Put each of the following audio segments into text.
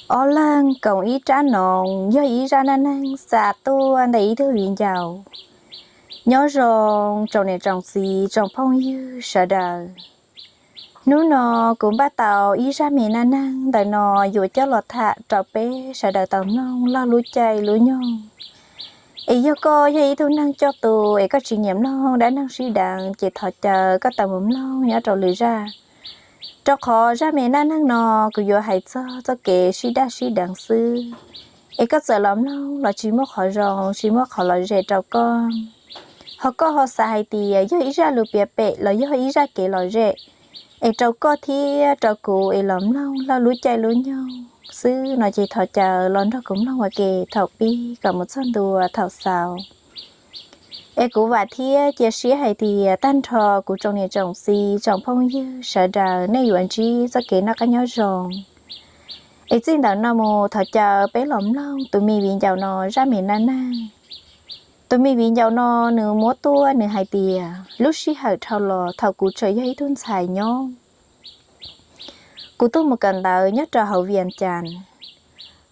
Ob leeg koom ib rab noov yog ib zaj neej neeg xa tuaj ntawm ib tug viv ncaus. Nyob zoo tsoom niam tsoom txiv tsoom phooj ywg sawv daws. Hnub no kuv npaj tau ib zaj me neej neeg ntawm no yuav coj los tham rau peb sawv daws tau mloog log lub caij lub nyoog. Es yog koj yog ib tug neeg coj tus es koj tsis nyiam mloog dab neeg sib deev ces thov caw koj tau mus mloog nyob rau lwm zaj, rau qhov zaj me neej neeg no kuv yuav hais txog txoj kev sib daj sib deev xwb. Es koj txawm los mloog los tsis muaj qhov zoo tsis muaj qhov lom zem rau koj. Ho koj ho xav hais tias yog ib zaj lus piav pem los yog ib zaj kev lom zem es rau koj thiab rau kuv es los mloog log lub caij lub nyoog xwb no ces thov caw los nrog kuv mloog ua ke thaum pib kom mus txog ntua thaum xaus. Es kuv vam thiab cia siab hais tias tag nrho kuv tsoom niam tsoom txiv tsoom phooj ywg sawv daws nej yuav ntsib txoj kev noj qab nyob zoo. Es txij ntawm no mus thov caw peb los mloog tus me viv ncaus no zaj me neej neeg. Tus me viv ncaus no nws muab tuaj nws hais tias lub sij hawm dhau los thaum kuv tseem yog ib tug ntxhais nyob, kuv tuaj mus kawm ntawv nyob rau hauv Vias Cas.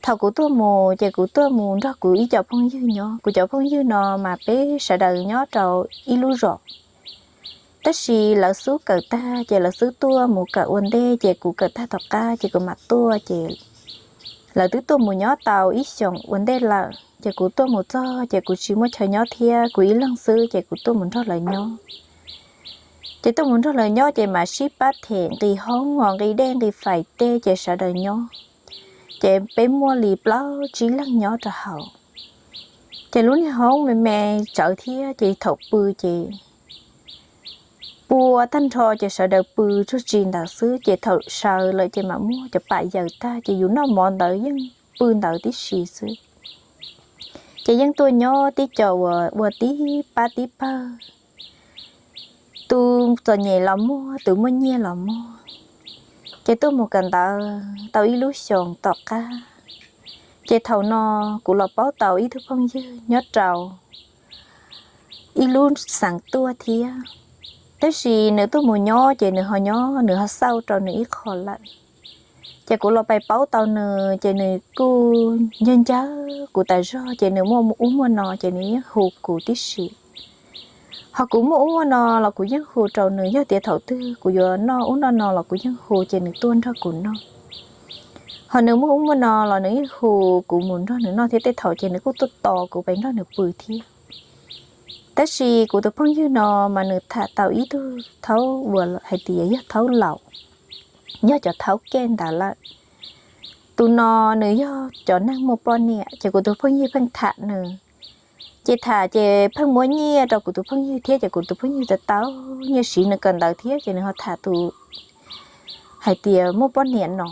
Thaum kuv tuaj mus ces kuv tuaj mus nrog kuv ib co phooj ywg nyob, kuv cov phooj ywg no mas peb sawv daws nyob rau ib lub zos. Tab sis lawv xub kawm tag ces lawv xub tuaj mus kawm ua ntej ces kuv kawm tag tom qab ces kuv mam tuaj ces lawv twb tuaj mus nyob tau ib xyoos ua ntej lawm ces kuv tuaj mus txog ces kuv tsis muaj chaw nyob thiab kuv ib leeg xwb ces kuv tuaj mus nrog lawv nyob. Ces tuaj mus nrog lawv nyob ces mam sib pab them nqis hoob os nqis dej nqis fais tej ces sawv daws nyob. Ces peb muaj li plaub tsib leeg nyob rau hauv. Ces lub niag hoob me me tsawv thiab ces thaum pw ces pua tag nrho ces sawv daws pw tsuag tsi ntawd xwb ces thaum sawv lawm ces mam muab cov pam yaws tag ces yus noj mov ntawd yeej pw ntawd tib si xwb. Ces yeej tuaj nyob tib co uas ua tib pab tib pawg. Tus txom nyem los muaj tus muaj nyiaj los muaj. Ces tuaj mus kawm ntawv tau ib lub xyoos tom qab ces thaum no kuv los paub tau ib tug phooj ywg nyob rau ib lub xeev tuaj thiab. Tab sis nws tuaj mus nyob ces nws ho nyob nws ho xauj rau nws ib qho lawm. Ces kuv los pais paub tau nws ces nws kuj ncawg ncawg kuv tas zog ces nws muaj ub muaj no ces nws yeej hu kuv tib si. Ho kuv muaj ub muaj no los kuv yeej hu rau nws, yog tias thaum twg kuv yuav noj ub noj no los kuv yeej hu ces nws tuaj nrog kuv noj. Ho nws muaj ub muaj no los nws yeej hu kuv mus nrog nws noj thiab tej thaum ces nws kuj tuaj tos kuv pais nrog nws pw thiab. Tab sis kuv tus phooj ywg no mas nws tham tau ib tug thaub uas hais tias yog thaub laus, yog cov thaub kej ntawd lawm. Tus no nws yog cov neeg muaj poj niam ces kuv tus phooj ywg pheej tham nws. Ces tham ces pheej muab nyiaj rau kuv tus phooj ywg thiab ces kuv tus phooj ywg tau tau nyiaj siv nws kawm ntawv thiab ces nws ho tham tus hais tias muaj poj niam no.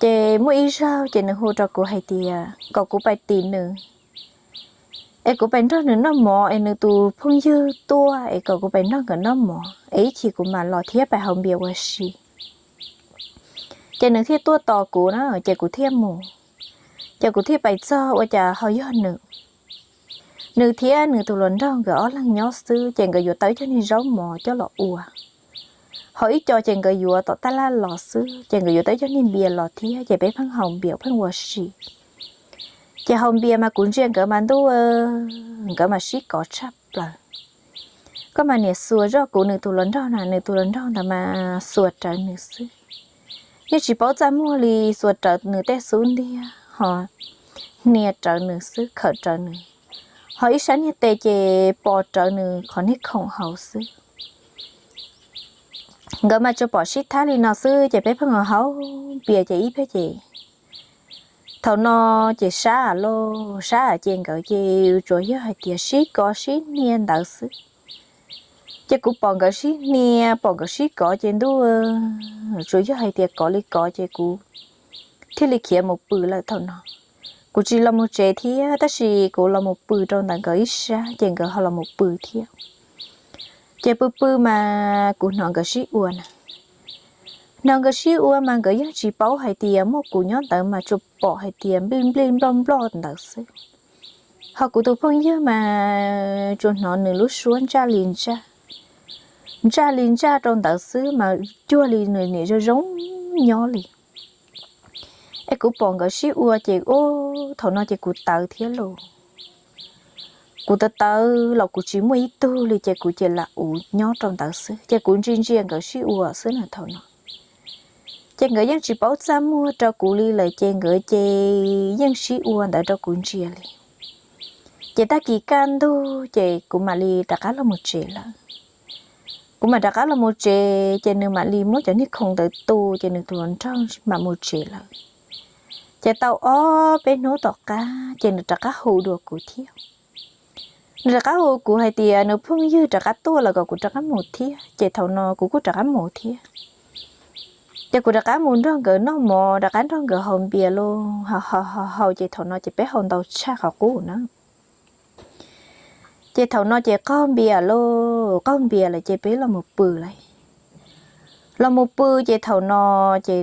Ces muaj ib zaug ces nws hu rau kuv hais tias kom kuv pais tim nws. Es kuv pais nrog nws noj mov es nws tus phooj ywg tuaj es kom kuv pais nrog nkawd noj mov es ib chim kuv mam los thiab pais haus npias ua si. Ces nws thiaj tuaj tos kuv na ces kuv thiaj mus. Ces kuv thiaj pais txog ua cas ho yog nws. Nws thiab nws tus hluas nraug nkawd ob leeg nyob xwb ces nkawd yuav tau ib co niag zaub mov coj los ua. Ho ib co ces nkawd yuav tom taj laj los xwb ces nkawd yuav tau ib co niag npias los thiab ces peb pheej haus npias pheej ua si. Ces haus npias mas kuv ntsia nkawd mas ntuj, nkawd mas sib kov tshaj plaws. Koj mas niam xuas zoj kuv nws tus hluas nraug na, nws tus hluas nraug ntawd mas xuas rawv nws xwb. Yeej tsis paub txaj muag li, xuas rawv nws tej xub ntiag ho hnia rawv nws xwb, khawm rawv nws. Ho ib sab niag tes ces pos rawv nws qhov niag khoom hauv xwb. Nkawd mas tsuas pom sib thab li no xwb ces peb pheej haus npias ces ib pliag ces thaum no ces sab lauj, sab ces nkawd ces tsuas yog hais tias sib kov sib hnia ntawd xwb. Ces kuv pom nkawd sib hnia pom nkawd sib kov ces ntuj, tsuas yog hais tias kov li kov ces kuv thiaj li khiav mus pw lawm thaum no. Kuv tsis los mus tsev thiab tab sis kuv los mus pw rau ntawm nkawd ib sab ces nkawd ho los mus pw thiab. Ces pw pw mas kuv hnov nkawd sib ua na. Hnov nkawd sib ua mas nkawd yeej tsis paub hais tias muaj kuv nyob ntawd mas tsuas pom hais tias nplij nplij nploj nploj ntawd xwb. Ho kuv tus phooj ywg mas tsuas hnov nws lub suab ntsaj li ntsaj, ntsaj li ntsaj rau ntawd xwb mas cuag li nws niam zoo zoo nyob li. Es kuv pom nkawd sib ua ces ub, thaum no ces kuv tawv thiab lauj. Kuv tawv tawv los kuv tsis muaj ib tug li ces kuv ces lam ua nyob rau ntawd xwb ces kuv ntsia ntsia nkawd sib ua xwb na thaum no. Ces nkawd yeej tsis paub txaj muag rau kuv li lawm ces nkawd ces yeej sib ua ntawd rau kuv ntsia li. Ces tag kis kaj ntug ces kuv mam li rov qab los mus tsev lawm. Kuv mam rov qab los mus tsev ces nws mam li muab cov niag khoom ntawd tu ces nws tus hluas nraug mam mus tsev lawm. Ces tau ob peb hnub tom qab ces nws rov qab hu dua kuv thiab. Nws rov qab hu kuv hais tias nws phooj ywg rov qab tuaj lawm kom kuv rov qab mus thiab ces thaum no kuv kuj rov qab mus thiab. Ces kuv rov qab mus nrog nkawd noj mov, rov qab nrog nkawd haus npias lauj, haus haus ces thaum no ces peb haus ntau tshaj qhov qub na. Ces thaum no ces qaug npias lauj, qaug npias lawm ces peb los mus pw lauj. Los mus pw ces thaum no ces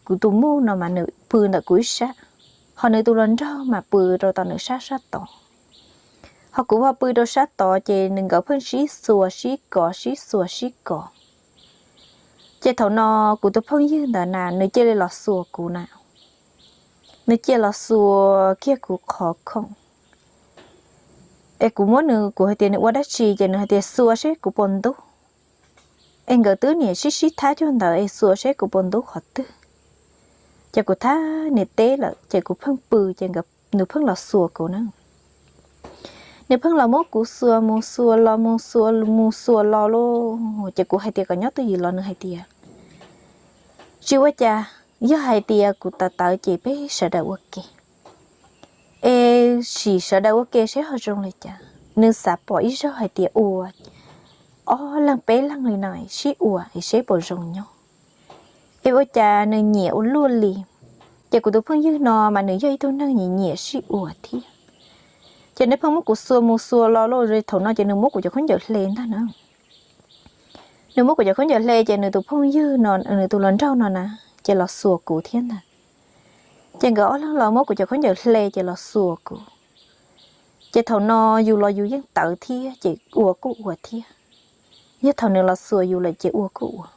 kuv tus muam no mas nws pw ntawm kuv ib sab, ho nws tus hluas nraug mas pw rau tom nws sab sab tod. Ho kuv ho pw rau sab tod ces nws nkawd pheej sib xuas sib kov sib xuas sib kov. Ces thaum no kuv tus phooj ywg ntawd na nws cia li los xuas kuv na. Nws cia los xuas kiag kuv qhov khoom. Es kuv muab nws, kuv hais tias nws ua dab tsi ces nws hais tias xuas seb kuv puas ntub. Es nkawd twb niam sib sib thab cuag ntawd es xuas seb kuv puas ntub qhov twg. Ces kuv thab niam teb lawm ces kuv pheej pw ces nws pheej los xuas kuv na. Nws pheej los muab kuv xuas mus xuas los mus xuas mus xuas los lauj ces kuv hais tias kom nyob twj ywm los nws hais tias tsis ua cas, yog hais tias kuv tawv tawv ces peb sawv daws ua ke. Es sim sawv daws ua ke seb ho zoo li cas. Nws xav pom ib zaug hais tias ua ob leeg peb leeg li no sib ua es seb puas zoo nyob. Es ua cas nws nyiam ua luaj li. Ces kuv tus phooj ywg no mas nws yog ib tug neeg nyiam nyiam sib ua thiab. Ces nws pheej muab kuv xuas mus xuas los lauj, thaum no ces nws muab kuv cov khaub ncaws hle ntag na. Nws muab kuv cov khaub ncaws hle ces nws tus phooj ywg no, nws tus hluas nraug no na, ces los xuas kuv thiab ntag. Ces nkawd ob leeg los muab kuv cov khaub ncaws hle ces los xuas kuv. Ces thaum no yus los yus yeej tawv thiab ces ua kuj ua thiab. Yog thaum nws los xuas yus lawm ces ua kuj ua.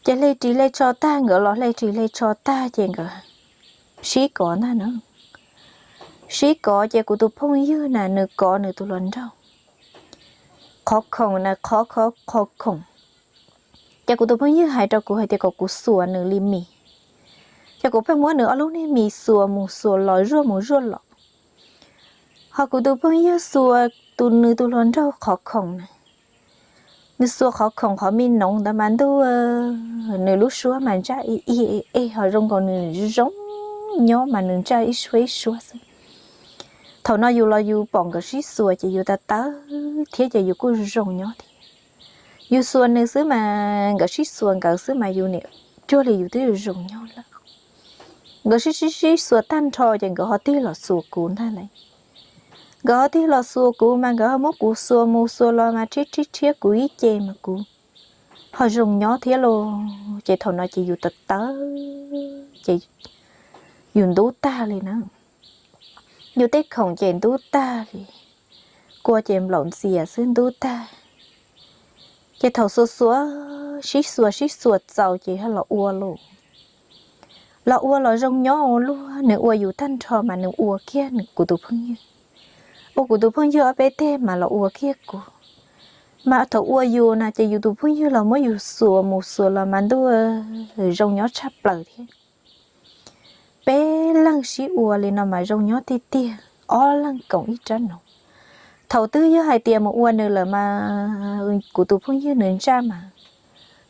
Ces hle ris hle tsho tag, nkawd los hle ris hle tsho tag ces nkawd sib kov ntag na. Sib kov ces kuv tus phooj ywg na nws kov nws tus hluas nraug qhov khoom na, qhov qhov qhov khoom. Ces kuv tus phooj ywg hais rau kuv hais tias kom kuv xuas nws li mis. Ces kuv pheej muab nws ob lub niag mis xuas mus xuas los zuaj mus zuaj los. Ho kuv tus phooj ywg xuas tus, nws tus hluas nraug qhov khoom na. Nws xuas qhov khoom qhov me noov ntawd mas ntuj, nws lub suab mas ntsaj ib ib ib ho zoo nkaus nws zoo nyob mas nws ntsaj ib suab ib suab xwb. Thaum no yus los yus pom nkawd sib xuas ces yus tawv tawv thiab ces yus kuj zoo nyob thiab. Yus xuas nws xwb mas nkawd sib xuas nkawd xwb mas yus niam cuag li yus twb zoo nyob lawm. Nkawd sib sib sib xuas tag nrho ces nkawd ho tig los xuas kuv ntag lauj. Nkawd ho tig los xuas kuv mas nkawd ho muab kuv xuas mus xuas los mas rhiab rhiab rhiab kuv ib ce mas kuv ho zoo nyob thiab lauj. Ces thaum no ces yus tawv tawv ces yus ntub tag li na. Yus tej khoom ces ntub tag li, kua ces nplaum ntxias xwb ntub tag. Ces thaum xuas xuas sib xuas sib xuas txaus ces los ua lauj. Los ua los zoo nyob ua luaj, nws ua yus tag nrho mas nws ua kiag kuv tus phooj ywg. Ua kuv tus phooj ywg ob peb teg mas los ua kiag kuv. Mas thaum ua yus na ces yus tus phooj ywg los muab yus xuas mus xuas los mas ntuj, zoo nyob tshaj plaws thiab. Peb leeg sib ua li no mas zoo nyob tiag tiag, ob leeg koom ib rab noov. Thaum twg yog hais tias mus ua nws lawm mas kuv tus phooj ywg nws ntsaj mas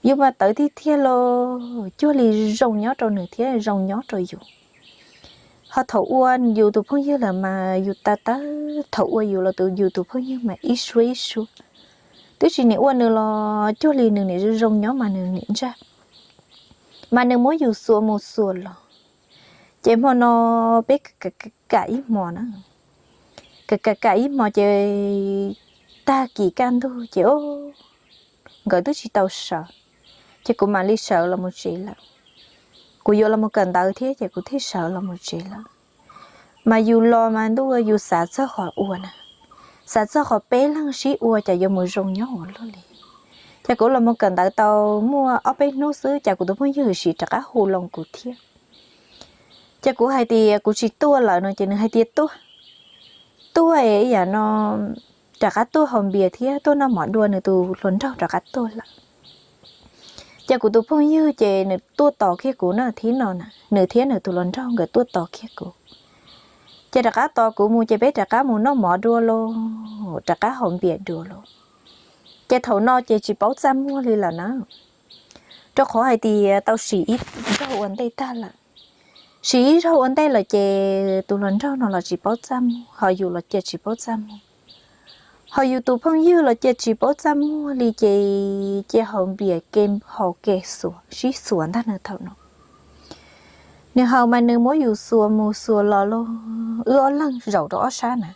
yus mas tawv tiag tiag lauj, cuag li zoo nyob rau nws thiab zoo nyob rau yus. Ho thaum ua yus tus phooj ywg lawm mas yus tawv tawv, thaum ua yus los tus yus tus phooj ywg mas ib suab ib suab. Twb tsis niam ua nws los cuag li nws niam zoo zoo nyob mas nws niam ntsaj, mas nws muab yus xuas mus xuas los. Ces hmo no peb kam kam ib hmo na, kam kam kam ib hmo ces tag kis kaj ntug ces nkawd twb tsis tau sawv, ces kuv mam li sawv los mus tsev lawm. Kuv yuav los mus kawm ntawv thiab ces kuv thiaj sawv los mus tsev lawm. Mas yus los mas ntuj, yus xav txog qhov ua na, xav txog qhov peb leeg sib ua cas yuav mus zoo nyob ua luaj li. Ces kuv los mus kawm ntawv tau muaj ob peb hnub xwb cas kuv tus phooj ywg sim rov qab hu loo kuv thiab. Ces kuv hais tias kuv tsis tuaj lawm no ces nws hais tias tuaj, tuaj es yam no rov qab tuaj haus npias thiab tuaj noj mov dua, nws tus hluas nraug rov qab tuaj lawm. Ces kuv tus phooj ywg ces nws tuaj tos kiag kuv na, thib no na nws thiab nws tus hluas nraug nkawd tuaj tos kiag kuv. Ces rov qab tos kuv mus ces peb rov qab mus noj mov dua lauj, rov qab haus npias dua lauj. Ces thaum no ces tsis paub txaj muag li lawm na, rau qhov hais tias tau sim ib zaug ua ntej tag lawm. Sim ib zaug ua ntej lawm ces tus hluas nraug no los tsis paub txaj muag, ho yus los cia tsis paub txaj muag, ho yus tus phooj ywg los cia tsis paub txaj muag li ces cia haus npias ke, haus ke xuas, sib xuas ntag na thaum no. Nws haus mas nws muab yus xuas mus xuas los lauj, wb ob leeg zaum rau ob sab na.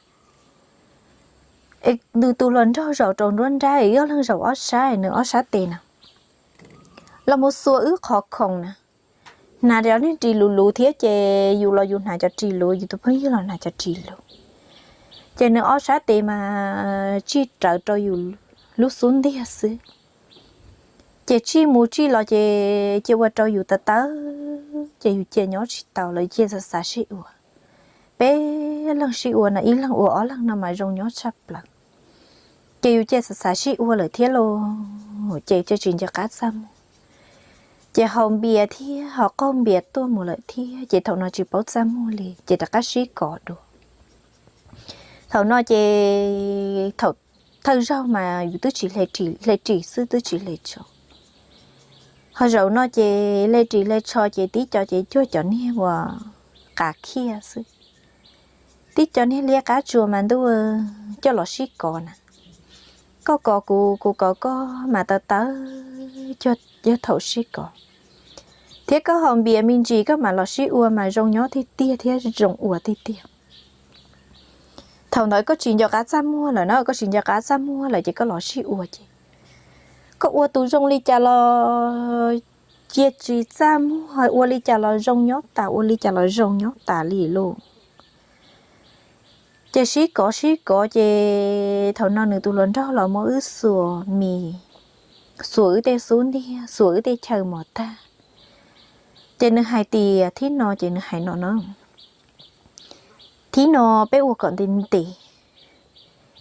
Nws tus hluas nraug zaum rau nruab nrab, wb ob leeg zaum ob sab, nws ob sab tes na. Los mus xuas wb qhov khoom na, hnav cov niag ris luv luv thiab ces yus los yus hnav cov ris luv, yus tus phooj ywg los hnav cov ris luv. Ces nws ob sab tes mas tsij rawv rau yus lub xub ntiag xwb. Ces tsij mus tsij los ces cia ua rau yus tawv tawv ces yus cia nyob tsis tau lawm, cia xav xav sib ua. Peb leeg sib ua no, ib leeg ua ob leeg no mas zoo nyob tshaj plaws. Ces yus cia xav xav sib ua lawm thiab lauj, ces cia tsis nco qab txaj muag. Ces haus npias thiab ho qaug npias tuaj mus lawm thiab, ces thaum no tsis paub txaj muag li ces rov qab sib kov dua. Thaum no ces thaum thawj zaug mas yus twb tsis hle ris xwb, twb tsis hle tsho. Ho zaum no ces hle ris hle tsho ces tib co ces cuag cov niag uas qas khiaj xwb. Tib co niag liab qab tsuas mas ntuj coj los sib kov na. Koj kov kuv, kuv kov koj mas tawv tawv cuag thaum sib kov. Thiab koj haus npias me ntsis koj mam los sib ua mas zoo nyob tiag tiag thiab zoo ua tiag tiag. Thaum ntawd koj tsis nco qab txaj muag lawm na, koj tsis nco qab txaj muag lawm ces koj los sib ua ces koj ua tus zoo li cas los cia tsis txaj muag, ua li cas los zoo nyob tas, ua li cas los zoo nyob tas li lauj. Ces sib kov sib kov ces thaum no nws tus hluas nraug los muab wb xuas mis, xuas wb tej xub ntiag, xuas wb tej chaw mos tag. Ces nws hais tias thib no ces nws hais no no, thib no peb ua kom ntev ntev,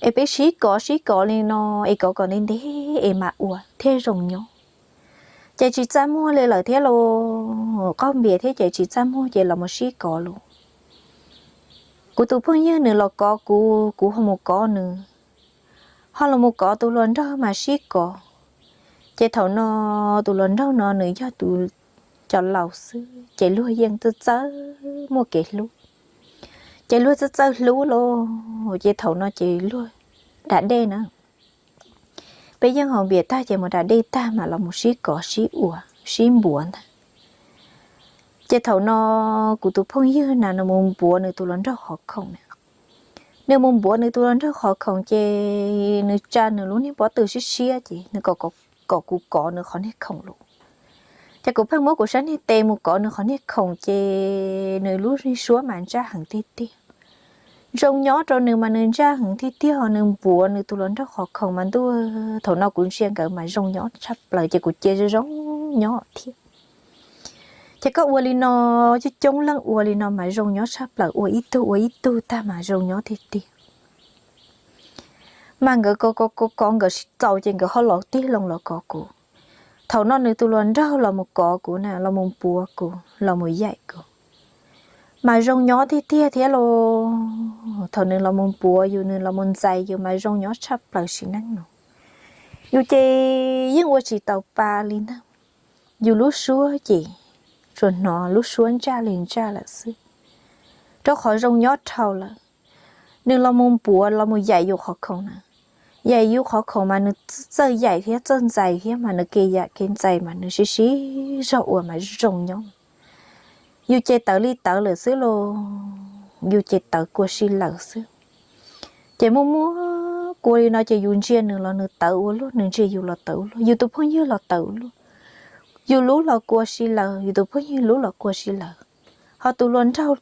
es peb sib kov sib kov li no, es kov kom ntev ntev es mam ua thiaj zoo nyob. Ces tsis txaj muag li lawm thiab lauj, qaug npias thiab ces tsis txaj muag ces los mus sib kov lauj. Kuv tus phooj ywg nws los kov kuv, kuv ho mus kov nws, ho los mus kov tus hluas nraug mas sib kov. Ces thaum no tus hluas nraug no nws yog tus cov laus xwb ces luag yeej txawj txawj muaj kev hlub. Ces luag txawj txawj hlub lauj, ces thaum no ces luag da dej na. Peb yeej haus npias tag ces mus da dej tag mas los mus sib kov sib ua, sib npuav ntag. Ces thaum no kuv tus phooj ywg na nws mus npuav nws tus hluas nraug qhov khoom na. Nws mus npuav nws tus hluas nraug qhov khoom ces nws tsa nws lub niag pob tw siab siab ces nws kom kuv kov nws qhov niag khoom lauj. Ces kuv pheej muab kuv sab niag tes mus kov nws qhov niag khoom ces nws lub suab mas ntsaj heev tiag tiag. Zoo nyob rau nws mas nws ntsaj heev tiag tiag, ho nws npuav nws tus hluas nraug qhov khoom mas ntuj, thaum no kuv ntsia nkawd mas zoo nyob tshaj plaws ces kuv cia zoo nyob thiab. Ces koj ua li no, coob coob leej ua li no mas zoo nyob tshaj plaws, ua ib tug ua ib tug tag mas zoo nyob tiag tiag. Mas nkawd kov kov kov nkawd sib txaus ces nkawd ho los tig loo los kov kuv. Thaum no nws tus hluas nraug los mus kov kuv na, los mus npuav kuv, los mus yaim kuv, mas zoo nyob tiag tiag thiab lauj. Thaum nws los mus npuav yus, nws los mus ntxais yus mas zoo nyob tshaj plaws sim neej no. Yus ces yeej ua tsis tau pa li ntag. Yus lub suab ces tsuas hnov lub suab ntsaj li ntsaj lawm xwb, rau qhov zoo nyob dhau lawm. Nws los mus npuav los mus yaim yus qhov khoom na. Yaim yus qhov khoom mas nws txawj yaim thiab txawj ntxais thiab mas nws kev yaim kev ntxais mas nws sib sib zog ua mas zoo nyob. Yus ces tawv li tawv lawm xwb lauj, yus ces tawv kua si lawm xwb. Ces muaj muaj kua li no ces yus ntsia nws los nws tawv ua luaj, nws ntsia yus los tawv ua luaj, yus tus phooj ywg los tawv ua luaj. Yus lub los kua si lawm, yus tus phooj ywg lub los kua si lawm, ho tus hluas nraug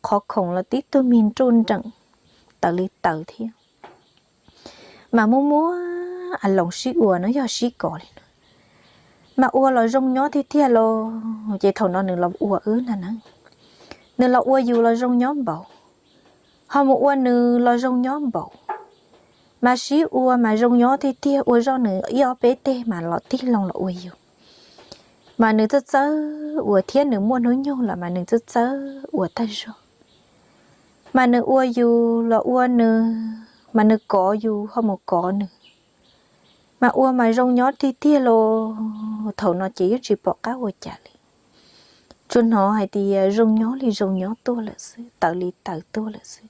qhov khoom los tib tug me nruj nreem tawv li tawv thiab. Mas muaj muaj a loos sib ua no yog sib kov li no, mas ua los zoo nyob tiag tiag lauj. Ces thaum no nws los ua wb ntag na, Nws los ua yus los zoo nyob npaum, ho mus ua nws los zoo nyob npaum, mas sib ua mas zoo nyob tiag tiag, ua zoj nws ib ob peb teg mas los tig loo los ua yus. Mas nws txawj txawj ua thiab nws muaj hnub nyoog los mas nws txawj txawj ua tag zog. Mas nws ua yus los ua nws, mas nws kov yus ho mus kov nws, mas ua mas zoo nyob tiag tiag los thaum no ces yeej tsis pom qab ua cas li. Tsuas hnov hais tias zoo nyob li zoo nyob tuaj lawm xwb, tawv li tawv tuaj lawm xwb.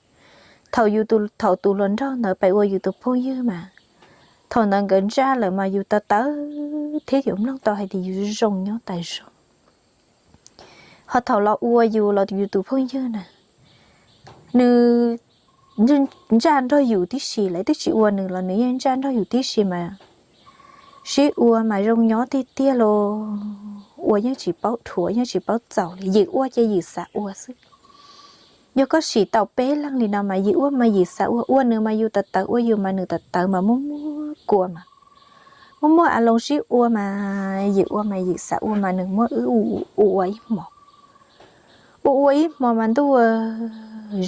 Thaum yus, thaum tus hluas nraug ntawd pais ua yus tus phooj ywg mas, thaum ntawd nkawd ntsaj lawm mas yus tawv tawv thiab yus mloog tau hais tias yus zoo nyob tas zog. Ho thaum los ua yus los yus tus phooj ywg na, nws ntsaj nrog yus tib si, lawv twb tsis ua nws los nws yeej ntsaj nrog yus tib si mas sib ua mas zoo nyob tiag tiag los ua yeej tsis paub dhuav yeej tsis paub txaus li, yim ua ces yim xav ua xwb. Yog koj sim tau peb leeg li no mas yim ua mas yim xav ua, ua nws mas yus tawv tawv, ua yus mas nws tawv tawv mas muaj muaj kua mas muaj muaj a loo sib ua mas yim ua mas yim xav ua mas nws muab wb ua ib hmo, ua ua ib hmo mas ntuj,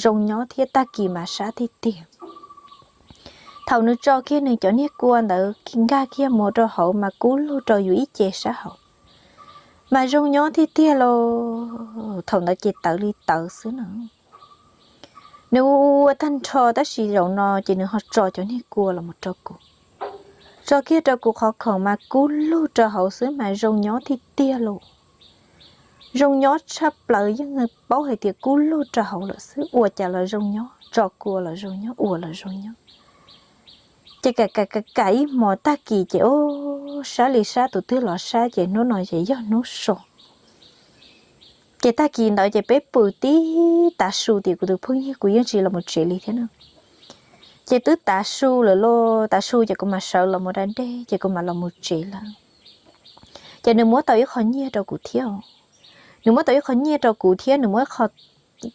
zoo nyob thiab tag kis mas sab tiag tiag. Thaum nws tso kiag nws cov niag kua ntawd nkag kiag mus rau hauv mas kub lug rau yus ib ce sab hauv, mas zoo nyob tiag tiag los thaum ntawd ces tawv li tawv xwb no. Nws ua tag nrho tab sis zaum no ces nws ho tso cov niag kua los mus rau kuv, tso kiag rau kuv qhov khoom mas kub lug rau hauv xwb mas zoo nyob tiag tiag los zoo nyob tshaj plaws, yeej paub hais tias kub lug rau hauv lawm xwb, ua cas los zoo nyob, tso kua los zoo nyob, ua los zoo nyob. Ces kam kam kam ib hmos tag kis ces o, sab li sab tus twg los sab ces hnub no ces yog hnub so. Ces tag kis ntawd ces peb pw tib tav su tias kuv tus phooj ywg kuv yeej tsis los mus tsev li thiab na. Ces twb tav su lawm los tav su ces kuv mam sawv los mus da dej ces kuv mam los mus tsev lawm. Ces nws muab tau ib qho nyiaj rau kuv thiab. Nws muab tau ib qho nyiaj rau kuv thiab nws muab ib qho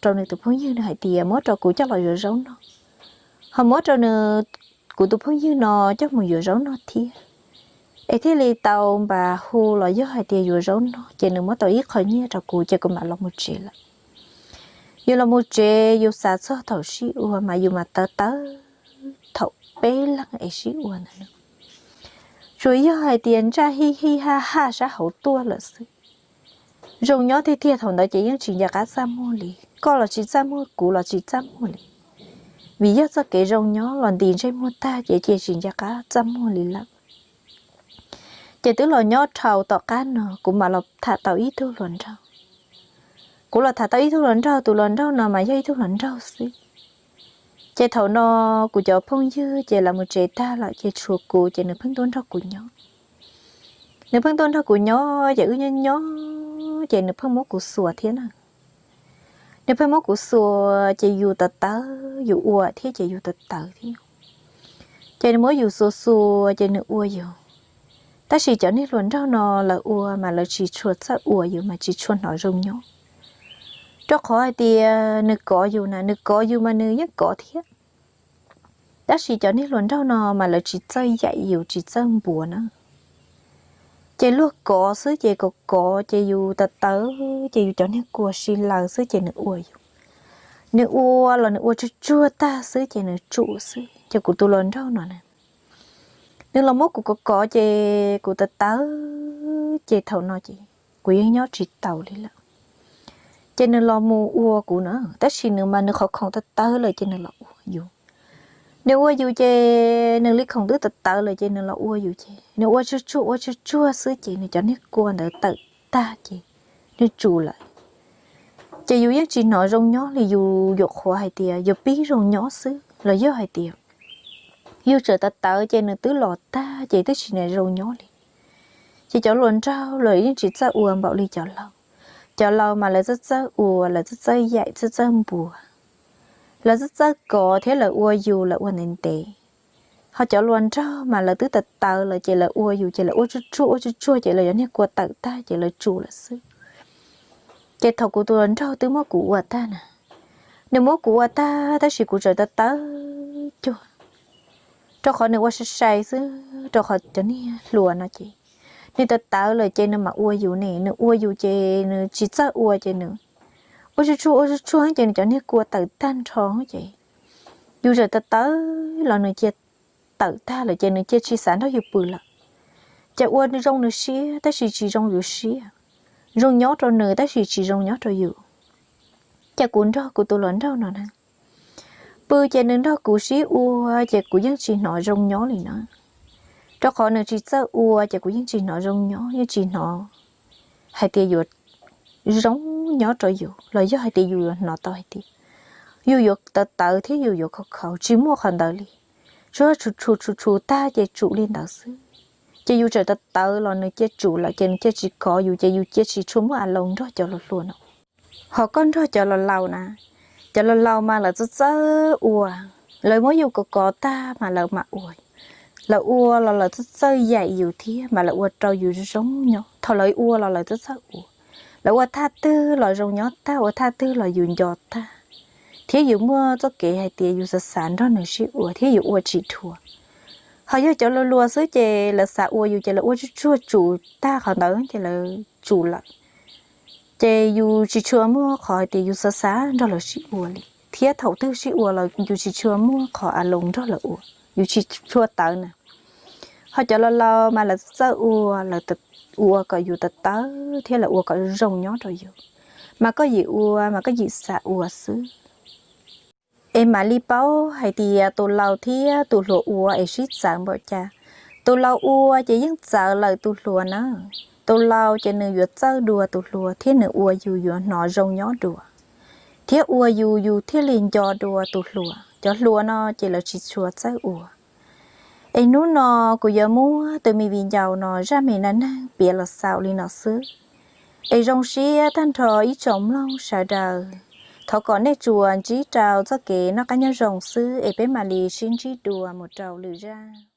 rau nws tus phooj ywg, nws hais tias muab rau kuv coj los yuav zaub noj, ho muab rau nws, kuv tus phooj ywg no coj mus yuav zaub noj thiab, es thiaj li tau npas hu los yog hais tias yuav zaub noj. Ces nws muab tau ib qho nyiaj rau kuv ces kuv mam los mus tsev lawm. Yus los mus tsev yus xav txog thaum sib ua mas yus mas tawv tawv thaum peb leeg es sib ua ntawd. Tsuas yog hais tias ntsaj hij hij haj haj sab hauv tuaj lawm xwb. Zoo nyob tiag tiag thaum ntawd ces yeej tsis nco qab txaj muag li, koj los tsis txaj muag kuv los tsis txaj muag li. Vim yog txoj kev zoo nyob los nti ntsej muag tag ces cia tsis nco qab txaj muag li lawm. Ces twb los nyob dhau tom qab no kuv mam los tham tau ib tug hluas nraug. Kuv los tham tau ib tug hluas nraug, tus hluas nraug no mas yog ib tug hluas nraug xwb. Ces thaum no kuv cov phooj ywg ces lawv mus tsev tag lawm ces tshuav kuv ces nws pheej tuaj nrog kuv nyob. Nws pheej tuaj nrog kuv nyob ces wb nyob nyob ces nws pheej muab kuv xuas thiab na. Nws pheej muab kuv xuas ces yus tawv tawv yus ua thiab ces yus tawv tawv thiab. Ces nws muab yus xuas xuas ces nws ua yus. Tab sis cov niag hluas nraug no lawv ua mas lawv tsis tshua txawj ua yus mas tsis tshua hnov zoo nyob. Rau qhov hais tias nws kov yus na, nws kov yus mas nws yeej kov thiab. Tab sis cov niag hluas nraug no mas lawv tsis txawj yaim yus tsis txawj npuav na. Ces luag kov xwb ces kov kov ces yus tawv tawv ces yus cov niag kua si laws xwb ces nws ua yus. Nws ua los nws ua tsuag tsuag tag xwb ces nws tsum xwb. Ces kuv tus hluas nraug no na, nws los muab kuv kov kov ces kuv tawv tawv ces thaum no ces kuv yeej nyob tsis taus li lawm. Ces nws los mus ua kuv na, tab sis nws mas nws qhov khoom tawv tawv lawm ces nws los ua yus. Nws ua yus ces nws li khoom twb tawv tawv lawm ces nws los ua yus ces nws ua tsuag tsuag ua tsuag tsuag xwb ces nws cov niag kua ntawd tawm tag ces nws tsum lawm. Ces yus yeej tsis hnov zoo nyob li, yus yuam qhuav hais tias yus pib zoo nyob xwb los yog hais tias yus tseem tawv tawv ces nws twb los tag ces twb tsis hnov zoo nyob li. Ces cov hluas nraug los yeej tsis txawj ua npaum li cov laus. Cov laus mas lawv txawj txawj ua, lawv txawj txawj yaim txawj txawj npuav, lawv txawj txawj kov thiab lawv ua yus lawv ua ntev ntev. Ho cov hluas nraug mas lawv twb tawv tawv lawm ces lawv ua yus ces lawv ua tsuag tsuag ua tsuag tsuag ces lawv cov niag kua tawm tag ces lawv tsum lawm xwb. Ces thaum kuv tus hluas nraug twb muab kuv ua tag na, nws muab kuv ua tag tab sis kuv tseem tawv tawv cuag, rau qhov nws ua sai sai xwb, rau qhov cov niag hluas no ces nws tawv tawv lawm ces nws mam ua yus ne, nws ua yus ces nws tsis txawj ua ces nws ua tsuag tsuag ua tsuag tsuag ces nws cov niag kua tawm tag nrho ces yus txawm tawv tawv los nws cia tawm tag lawm ces nws cia tsis xav nrog yus pw lawm. Ces ua zoo nws siab tab sis tsis zoo yus siab, zoo nyob rau nws tab sis tsis zoo nyob rau yus. Ces kuv nrog kuv tus hluas nraug no na pw ces nws nrog kuv sib ua ces kuv yeej tsis hnov zoo nyob li na. Rau qhov nws tsis txawj ua ces kuv yeej tsis hnov zoo nyob, yeej tsis hnov hais tias yuav zoo nyob rau yus los yog hais tias yus yuav hnov tau hais tias yus yuav tawv tawv thiab yus yuav khaus khaus, tsis muaj qhov ntawd li. Tsuas tshus tshus tshus tshus tag ces tsum li ntawd xwb. Ces yus txawm tawv tawv los nws cia tsum lawm ces nws cia tsis kov yus ces yus cia tsis tshua muaj a loos nrog cov hluas hluas no. Ho koj nrog cov laus laus na, cov laus laus mas lawv txawj txawj ua, lawv muab yus kov kov tag mas lawv mam ua. Lawv ua los lawv txawj txawj yaim yus thiab mas lawv ua rau yus zoo nyob. Thaum lawv ua los lawv txawj txawj ua, lawv ua thaj twg los zoo nyob tag, ua thaj twg los yus nco tag, thiab yus muaj txoj kev hais tias yus xav xav nrog nws sib ua thiab yus ua tsis dhua. Ho yog cov hluas hluas xwb ces lawv xav ua yus ces lawv ua tsuag tsuag tsum tag qhov ntawd ces lawv tsum lawm. Ces yus tsis tshua muaj qhov hais tias yus xav xav nrog lawv sib ua li, thiab thaum twg sib ua los yus tsis tshua muaj qhov a loos nrog lawv ua, yus tsis tshua tawv na. Ho cov laus laus mas lawv txawj ua, lawv ua kom yus tawv tawv thiab lawv ua kom zoo nyob rau yus, mas koj yim ua mas koj yim xav ua xwb. Es mam li paub hais tias tus laus thiab tus hluas ua es sib txawv npaum cas. Tus laus ua ces yeej txawv lawm tus hluas na. Tus laus ces nws yuav txawj dua tus hluas thiab nws ua yus yuav hnov zoo nyob dua, thiab ua yus yus thiaj li nco dua tus hluas. Cov hluas no ces lawv tsis tshua txawj ua. Es hnub no kuv yuav muab tus me viv ncaus no zaj me neej neeg piav los xaus li no xwb. Es zoo siab tag nrho ib tsoom mloog sawv daws, thov kom nej tsuas ntsib rau txoj kev noj qab nyob zoo xwb es peb mam li sib ntsib dua mus rau lwm zaj.